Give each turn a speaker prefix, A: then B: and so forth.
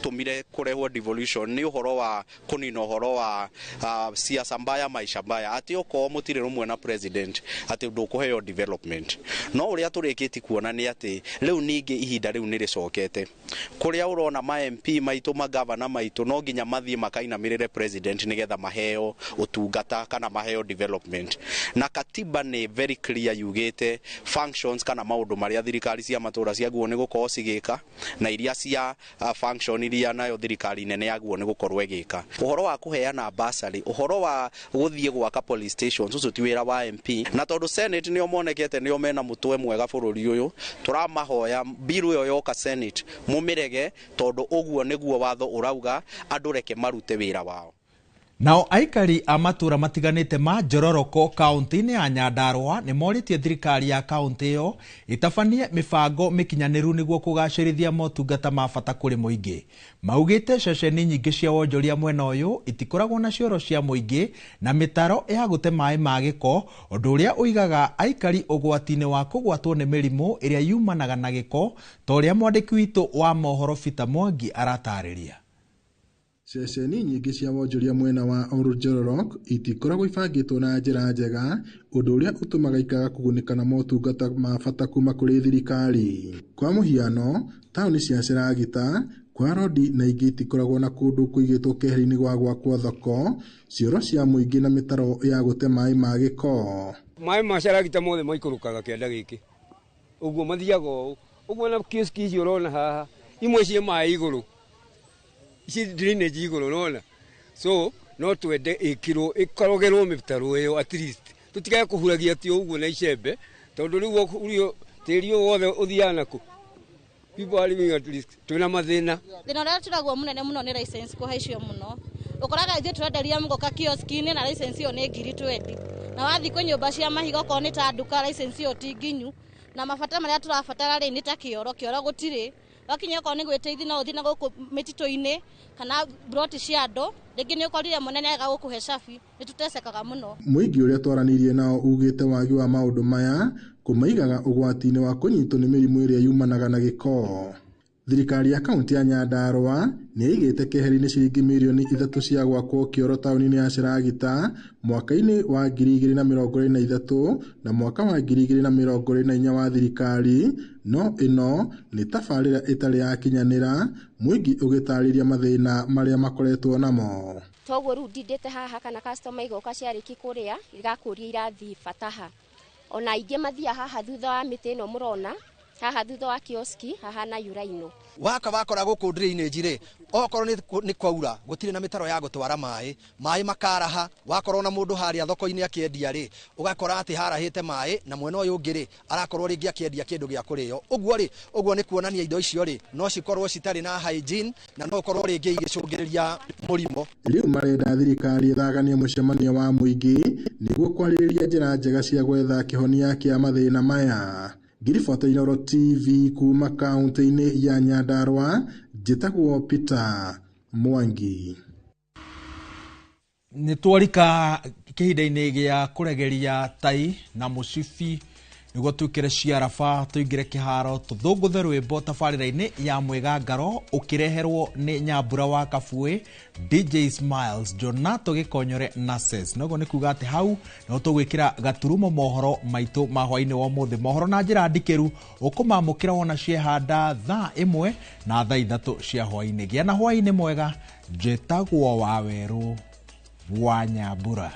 A: Gĩatũmire kũrehwo devolution nĩ ũhoro wa kũnina ũhoro wa siasa mbaya, maisha mbaya, atĩ okorwo mũtirĩ rũmwe na president atĩ ndũkũheo development. No ũrĩa tũrĩkĩtie kuona nĩ atĩ rĩu ningĩ ihinda rĩu nĩ rĩcokete, kũrĩa ũrona ma MP maitũ, magavana maitũ, no nginya mathiĩ makainamĩrĩre president nĩgetha maheo ũtungata kana maheo development. Na katiba nĩ very clear, yugĩte functions kana maũndũ marĩa thirikari cia matũra ciagĩrĩirwo nĩ gũkorwo cigĩka na iria cia function iria nayo thirikari nene yagĩrĩirwo nĩ gũkorwo ĩgĩka. Ũhoro wa kũheana bursary, ũhoro wa gũthiĩ gwaka police stations, ũcio ti wĩra wa MP. Na tondũ Senate nĩo monekete nĩo mena mũtwe mwega bũrũri ũyũ, tũramahoya bill ĩyo yoka Senate mũmĩrege, tondũ ũguo nĩguo watho ũrauga. Andũ reke marute wĩra wao.
B: Nao aikari a matũra matiganĩte ma Njororoko kaunti-inĩ ya Nyandarua nĩ morĩtie thirikari ya kaunti ĩyo ĩtabanie mĩbango mĩkinyanĩru nĩguo kũgacĩrithia motungata ma bata kũrĩ mũingĩ. Maugĩte ceceni nyingĩ cia wonjoria mwena ũyũ itikoragwo na cioro cia mũingĩ na mĩtaro ya gũte maĩ ma gĩko, ũndũ ũrĩa ũigaga aikari ũgwati-inĩ wa kũgwatwo nĩ mĩrimũ ĩrĩa yumanaga na gĩko, ta ũrĩa mwandĩki witũ wa mohoro Peter Mwangi aratarĩria.
C: Ceceni nyingĩ cia wonjoria mwena wa Ol Jororok itikoragwo ibangĩtwo na njĩra njega, ũndũ ũrĩa ũtũmaga ikaga kũgunĩka na motungata ma bata kuma kũrĩ thirikari. Kwa mũhiano, taũni cia Cheragita, Kwa Rodi na ingĩ itikoragwo na kũndũ kũigĩtwo keheri-inĩ gwa gwakwo thoko, cioro cia mũingĩ na mĩtaro ya gũte maĩ ma gĩko.
D: Maĩ ma Cheragita mothe maikũrũkaga kĩanda gĩkĩ ũguo, mathiaga ũũ ũguo, na kioski icio ũrona haha imwe ciĩ maĩ igũrũ, ici drainage igũrũ ũrona. So no twende ĩkĩrwo, ĩkorogerwo mĩtaro ĩyo, at least tũtigae kũhuragia ti ũguo na icembe, tondũ rĩu ũhurio tĩri ũyũ wothe ũthiaga naku. People are living at risk, twĩna mathĩna.
E: Thĩna ũrĩa tũragwo mũnene mũno nĩ license kũhaicio mũno. Ũkoraga ithuĩ tũrenderia mũgoka kioski-inĩ na license ĩyo nĩ 20,000, na wathiĩ kwĩ nyũmba cia mahiga, okorwo nĩ ta nduka, license ĩyo ti nginyu. Na mabata marĩa tũrabatara rĩ, nĩ ta kĩoro. Kĩoro gũtirĩ. Wakinya okorwo nĩ gwĩteithia, no ũthiĩ na gũkũ mĩtitũ-inĩ kana broti cia andũ, rĩngĩ nĩ ũkorire mũnene aga gũkũhe cabi. Nĩ tũtecekaga mũno.
C: Mũingĩ ũrĩa twaranĩirie nao ugĩte wagi wa maũndũ maya kũmaigaga ũgwati-inĩ wa kũnyitwo nĩ mĩrimũ ĩrĩa yumanaga na gĩko. Thirikari ya kaunti ya Nyandarua nĩ ĩigĩte keheri-inĩ ciringi mirioni 3 cia gwakwo kĩoro taũni-inĩ ya Cheragita mwaka-inĩ wa 2023 na mwaka wa 2024 wa thirikari, no ĩno nĩ tabarĩra ĩtarĩ yakinyanĩra, mũingĩ ũgĩtarĩria mathĩna marĩa makoretwo namo.
F: Toguo rĩu ndindĩte haha kana customer igoka ciarĩki kũrĩa igakũria irathiĩ bata ha, ona aingĩ mathiaga haha thutha wa mĩtĩ ĩno mũrona haha thutha wa kioski haha na uraino.
G: Waka wakora gũkũ drainage rĩ, okorwo nĩ kwaura gũtirĩ na mĩtaro ya gũtwara maĩ, maĩ makaraha. Wakorwo na mũndũ harĩa thoko-inĩ akĩendia rĩ, ũgakora atĩ harahĩte maĩ, na mwena ũyũ ũngĩ rĩ, arakorwo rĩngĩ akĩendia kĩndũ gĩa kũrĩo ũguo rĩ. Ũguo nĩ kuonania indo icio rĩ, no cikorwo citarĩ na hygiene na no ũkorwo rĩngĩ igĩcũngĩrĩria mũrimũ.
C: Rĩu marenda thirikari ĩthaganie mũcemanio wa mũingĩ nĩguo kwarĩrĩria njĩra njega cia gwetha kĩhonia kĩa mathĩna maya. Ngiribota Inooro TV kuma kaunti-inĩ ya Nyandarua, njĩtagwo Peter Mwangi.
B: Nĩ twarika kĩhinda-inĩ gĩa kũregeria tai na mũcibi nĩguo twĩkĩre ciaraba, tũingĩre kĩharo, tũthũngũthe rwĩmbo tabarĩra-inĩ ya mwĩgangaro, ũkĩreherwo nĩ Nyambura wa Kabuĩ, DJ Smiles, Jonato Gĩkonyore na Ses. Noguo nĩ kuga atĩ hau no tũgwĩkĩra gaturumo mohoro maitũ ma hwainĩ wa ũmũthĩ. Mohoro na njĩra ndikĩru ũkũmamũkĩra wona ciehanda thaa 1 na thaa 3 cia hwainĩ. Gĩa na hwainĩ mwega. Njĩtagwo Wawerũ wa Nyambura.